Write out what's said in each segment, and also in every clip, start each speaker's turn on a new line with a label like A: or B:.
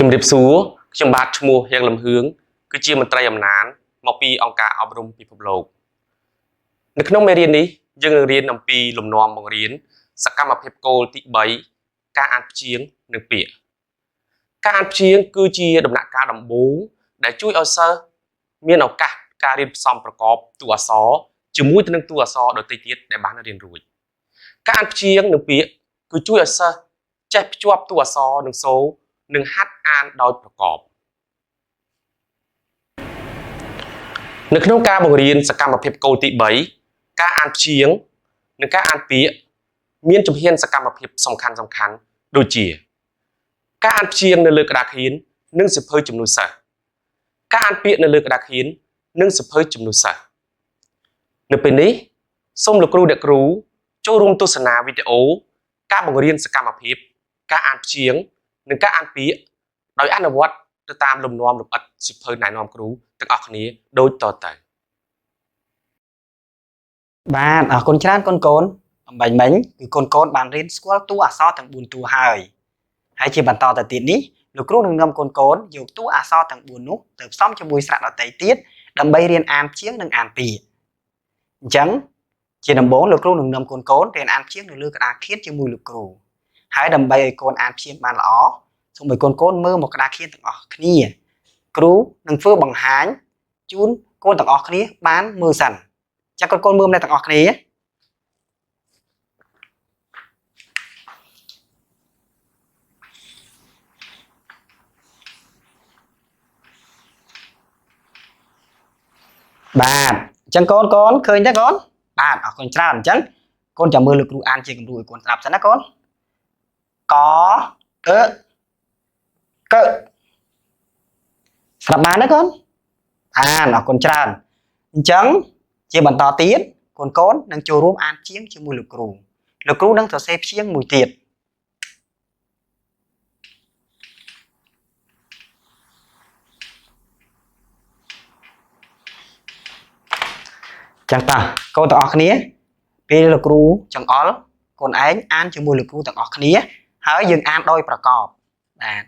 A: ជំរាបសួរខ្ញុំបាទឈ្មោះហៀងលំហឿងគឺជាមន្ត្រីអំណានមកពីអង្គការអប់រំពិភពលោកនៅក្នុងមេរៀននេះយើងនឹងរៀនអំពីលំនាំបង្រៀនសកម្មភាពគោលទី3ការអានព្យាង្គនិងពាក្យការអានព្យាង្គគឺជាដំណាក់កាលដំបូងដែលជួយឲ្យសិស្សមានឱកាសការរៀនផ្សំប្រកបតួអក្សរជាមួយទៅនឹងតួអក្សរដទៃទៀតដែលបានរៀនរួចការអានព្យាង្គនិងពាក្យគឺជួយឲ្យសិស្សចេះភ្ជាប់តួអក្សរនិងសូរនិងហាត់អានដោយប្រកបនៅក្នុងការបង្រៀនសកម្មភាពគោលទី3ការអានព្យាង្គនិងការអានពាក្យមានជំហានសកម្មភាពសំខាន់ៗដូចជាការអានព្យាង្គនៅលើក្តារខៀននិងសៀវភៅជំនួយសិស្សការអានពាក្យនៅលើក្តារខៀននិងសៀវភៅជំនួយសិស្សនៅពេលនេះសូមលោកគ្រូអ្នកគ្រូចូលរួមទស្សនាវីដេអូការបង្រៀនសកម្មភាពការអានព្យាង្គនិងការអានពាក្យដោយអនុវត្តទៅតាមលំនាំលម្អិតសៀវភៅណែនាំគ្រូទាំងអស់គ្នាដូចតទៅ
B: បាទអរគុណច្រើនកូនកូនអំបញ្ញមិញគឺកូនកូនបានរៀនស្គាល់តួអក្សរទាំង4តួហើយហើយជាបន្តទៅទៀតនេះលោកគ្រូនឹងនាំកូនកូនយកតួអក្សរទាំង4នោះទៅផ្សំជាមួយស្រៈដទៃទៀតដើម្បីរៀនអានព្យាង្គនិងអានពាក្យអញ្ចឹងជាដំបូងលោកគ្រូនឹងនាំកូនកូនរៀនអានព្យាង្គនៅលើក្តារខៀនជាមួយលោកគ្រូហើយដើម្បីឲ្យកូនអានព្យាង្គបានល្អសូមឲ្យកូនកូនមើលមកក្តារខៀនទាំងអស់គ្នាគ្រូនឹងធ្វើបង្ហាញជូនកូនទាំងអស់គ្នាបានមើលសិនចាកូនកូនមើលម្នាក់ទាំងអស់គ្នាបាទអញ្ចឹងកូនកូនឃើញទេកូនបាទអរគុណច្រើនអញ្ចឹងកូនចាំមើលលោកគ្រូអានជាគំរូឲ្យកូនស្ដាប់សិនណាកូនកអឺកស្ដាប់បានទេកូនអានអរគុណច្រើនអញ្ចឹងជាបន្តទៀតកូនកូននឹងចូលរួមអានព្យាង្គជាមួយលោកគ្រូលោកគ្រូនឹងសរសេរព្យាង្គមួយទៀតចឹងតោះកូនទាំងអស់គ្នាពេលលោកគ្រូចង្អុលកូនឯងអានជាមួយលោកគ្រូទាំងអស់គ្នាហើយយើងអានដោយប្រកបបាទ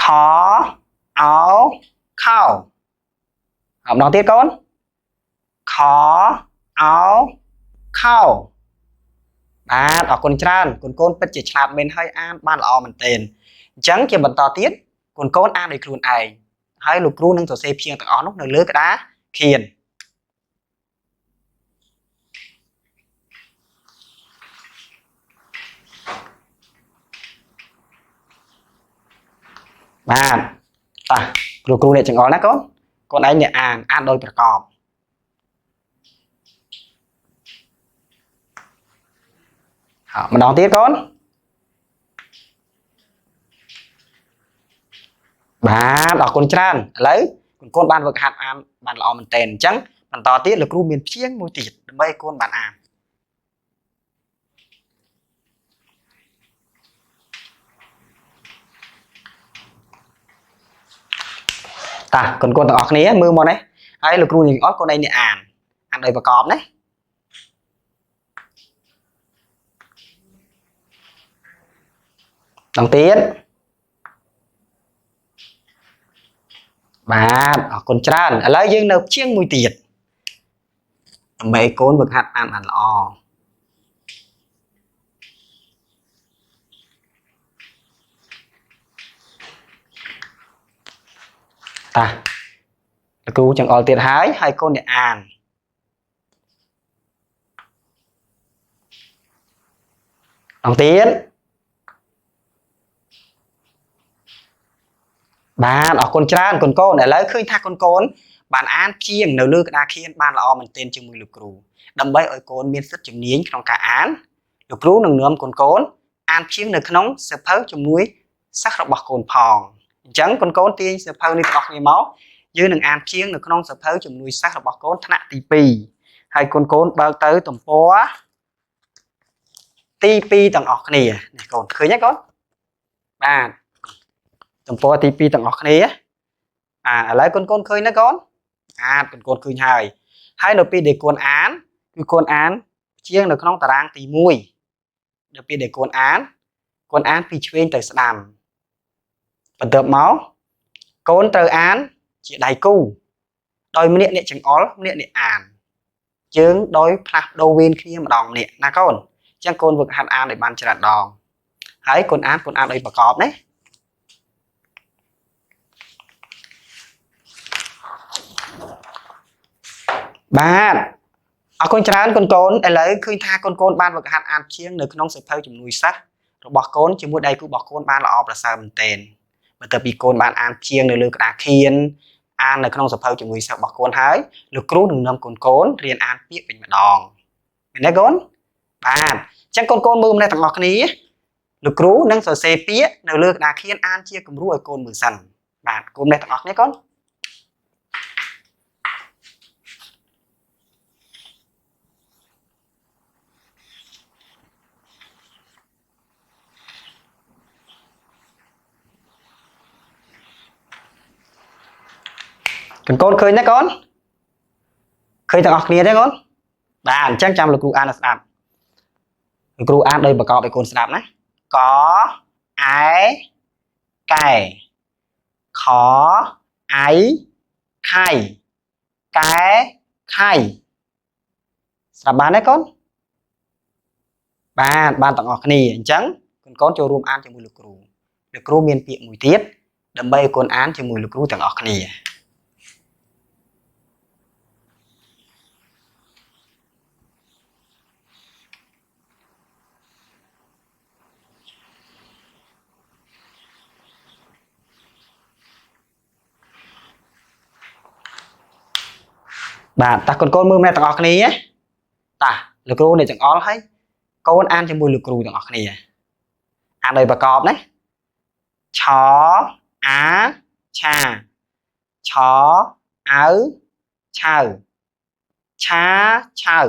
B: ខអោខោម្ដងទៀតកូនខអោខោបាទអរគុណច្រើនកូនកូនពិតជាឆ្លាតមែនហើយអានបានល្អមែនទែនអញ្ចឹងជាបន្តទៀតកូនកូនអានដោយខ្លួនឯងហើយលោកគ្រូនឹងសរសេរព្យាង្គទាំងអស់នោះនៅលើក្តារខៀនបាទតោះគ្រូអ្នកចង្អុលណាកូនកូនឯងអ្នកអានអានដោយប្រកបម្ដងទៀតកូនបាទអរគុណច្រើនឥឡូវកូនកូនបានវឹកហាត់អានបានល្អមែនទែនអញ្ចឹងបន្តទៀតលោកគ្រូមានព្យាង្គមួយទៀតដើម្បីឲ្យកូនបានអានតាកូនកូនទាំងអស់គ្នាមើលមកនេះហើយលោកគ្រូនឹងអត់កូនឯងនេះអានអានដោយប្រកបណាដងទៀតបាទអរគុណច្រើនឥឡូវយើងនៅព្យាង្គមួយទៀតដើម្បីឲ្យកូនវឹកហាត់អានបានល្អតាលោកគ្រូចង្អុលទៀតហើយហើយកូនអ្នកអានអង្គទៀតបាទអរគុណច្រើនកូនកូនឥឡូវឃើញថាកូនកូនបានអានព្យាង្គនៅលើក្តារខៀនបានល្អមែនទែនជាមួយលោកគ្រូដើម្បីឲ្យកូនមានសិទ្ធិជំនាញក្នុងការអានលោកគ្រូនឹងនាំកូនកូនអានព្យាង្គនៅក្នុងសៀវភៅជំនួយសិស្សរបស់កូនផងអញ្ចឹងកូនកូនទាញសៀវភៅនេះទាំងអស់គ្នាមកយើងនឹងអានព្យាង្គនៅក្នុងសៀវភៅជំនួយសិស្សរបស់កូនថ្នាក់ទី2ហើយកូនកូនបើកទៅទំព័រទី2ទាំងអស់គ្នានេះកូនឃើញទេកូនបាទទំព័រទី2ទាំងអស់គ្នាឥឡូវកូនកូនឃើញណាកូនអានកូនកូនឃើញហើយហើយនៅពេលដែលកូនអានគឺកូនអានព្យាង្គនៅក្នុងតារាងទី1នៅពេលដែលកូនអានកូនអានពីឆ្វេងទៅស្ដាំ បន្ទាប់មកកូនត្រូវអានជាដៃគូដោយម្នាក់អ្នកចង្អុលម្នាក់អ្នកអានយើងដោយផ្លាស់ប្ដូរវេនគ្នាម្ដងម្នាក់ណាកូនអញ្ចឹងកូនវឹកហាត់អានឲ្យបានច្រើនដងហើយកូនអានដោយប្រកបណាបាទអរគុណច្រើនកូនកូនឥឡូវឃើញថាកូនកូនបានវឹកហាត់អានព្យាង្គនៅក្នុងសៀវភៅជំនួយសិស្សរបស់កូនជាមួយដៃគូរបស់កូនបានល្អប្រសើរមែនទែនបន្ទាប់ពីកូនបានអានព្យាង្គនៅលើក្តារខៀនអាននៅក្នុងសៀវភៅជំនួយសិស្សរបស់កូនហើយលោកគ្រូនឹងនាំកូនកូនរៀនអានពាក្យវិញម្ដងមែនទេកូនបាទអញ្ចឹងកូនកូនមើលម្នាក់ទាំងអស់គ្នាលោកគ្រូនឹងសរសេរពាក្យនៅលើក្តារខៀនអានជាគំរូឲ្យកូនមើលសិនបាទកូនម្នាក់ទាំងអស់គ្នាកូនកូនឃើញទេកូនឃើញទាំងអស់គ្នាទេកូនបាទអញ្ចឹងចាំលោកគ្រូអានឲ្យស្ដាប់លោកគ្រូអានដោយប្រកបឲ្យកូនស្ដាប់ណាកអែកែខអៃខៃកែខៃស្ដាប់បានទេកូនបាទបានទាំងអស់គ្នាអញ្ចឹងកូនចូលរួមអានជាមួយលោកគ្រូលោកគ្រូមានពាក្យមួយទៀតដើម្បីឲ្យកូនអានជាមួយលោកគ្រូទាំងអស់គ្នាបាទតោះកូនមើលម្នាក់ទាំងអស់គ្នាតោះលោកគ្រូនេះចង្អុលហើយកូនអានជាមួយលោកគ្រូទាំងអស់គ្នាអានដោយប្រកបណាឆអាឆាឆអៅឆៅឆាឆៅ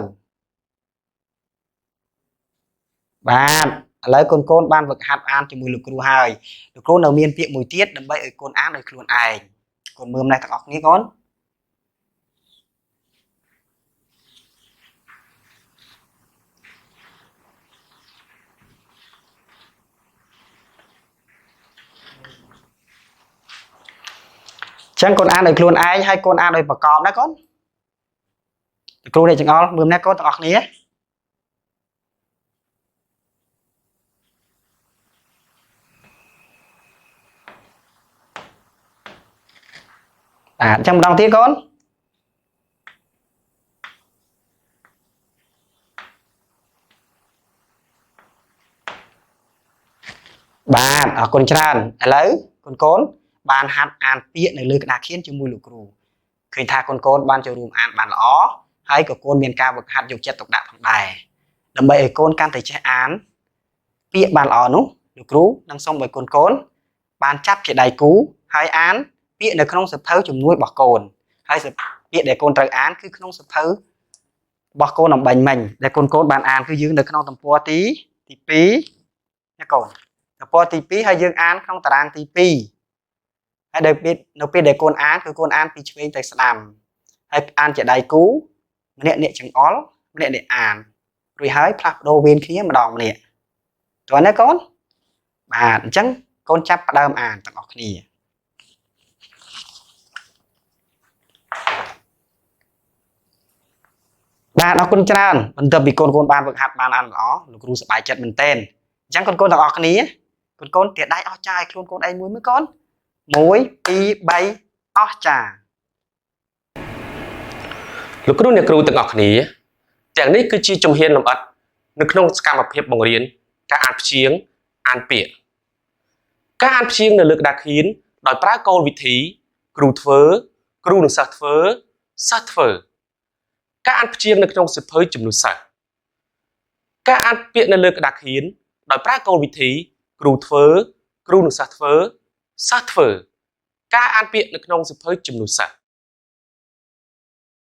B: បាទឥឡូវកូនបានវឹកហាត់អានជាមួយលោកគ្រូហើយលោកគ្រូនៅមានពាក្យមួយទៀតដើម្បីឲ្យកូនអានដោយខ្លួនឯងកូនមើលម្នាក់ទាំងអស់គ្នាកូនចឹងកូនអានដោយខ្លួនឯងហើយកូនអានដោយប្រកបណាកូនគ្រូនេះចង្អុលមើលណាកូនទាំងអស់គ្នាបាទអញ្ចឹងម្ដងទៀតកូនបាទអរគុណច្រើនឥឡូវកូនបានហាត់អានពាក្យនៅលើក្តារខៀនជាមួយលោកគ្រូឃើញថាកូនបានចូលរួមអានបានល្អហើយក៏កូនមានការវឹកហាត់យកចិត្តទុកដាក់ផងដែរដើម្បីឲ្យកូនកាន់តែចេះអានពាក្យបានល្អនោះលោកគ្រូនឹងសូមឲ្យកូនបានចាប់ជាដៃគូហើយអានពាក្យនៅក្នុងសៀវភៅជំនួយរបស់កូនហើយពាក្យដែលកូនត្រូវអានគឺក្នុងសៀវភៅរបស់កូនអំបញ្ញមិញដែលកូនបានអានគឺយើងនៅក្នុងទំព័រទី2ណាកូនទំព័រទី2ហើយយើងអានក្នុងតារាងទី2ហើយនៅពេលដែលកូនអានគឺកូនអានពីឆ្វេងទៅស្ដាំហើយអានជាដៃគូម្នាក់អ្នកចង្អុលម្នាក់អ្នកអានរួចហើយផ្លាស់ប្ដូរវេនគ្នាម្ដងម្នាក់តើណាកូនបាទអញ្ចឹងកូនចាប់ផ្ដើមអានទាំងអស់គ្នាបាទអរគុណច្រើនបន្ទាប់ពីកូនបានវឹកហាត់បានអានល្អលោកគ្រូសប្បាយចិត្តមែនទែនអញ្ចឹងកូនទាំងអស់គ្នាកូនទាដៃអស់ចាឲ្យខ្លួនកូនឯងមួយមើលកូន1 2 3អស់ចា
A: លោកគ្រូអ្នកគ្រូទាំងអស់គ្នាទាំងនេះគឺជាជំហានលម្អិតនៅក្នុងសកម្មភាពបង្រៀនការអានព្យាង្គអានពាក្យការអានព្យាង្គនៅលើក្តារខៀនដោយប្រើគោលវិធីគ្រូធ្វើគ្រូនិងសិស្សធ្វើសិស្សធ្វើការអានព្យាង្គនៅក្នុងសៀវភៅជំនួយសិស្សការអានពាក្យនៅលើក្តារខៀនដោយប្រើគោលវិធីគ្រូធ្វើគ្រូនិងសិស្សធ្វើសិស្សធ្វើការអានពាក្យនៅក្នុងសៀវភៅជំនួយសិស្ស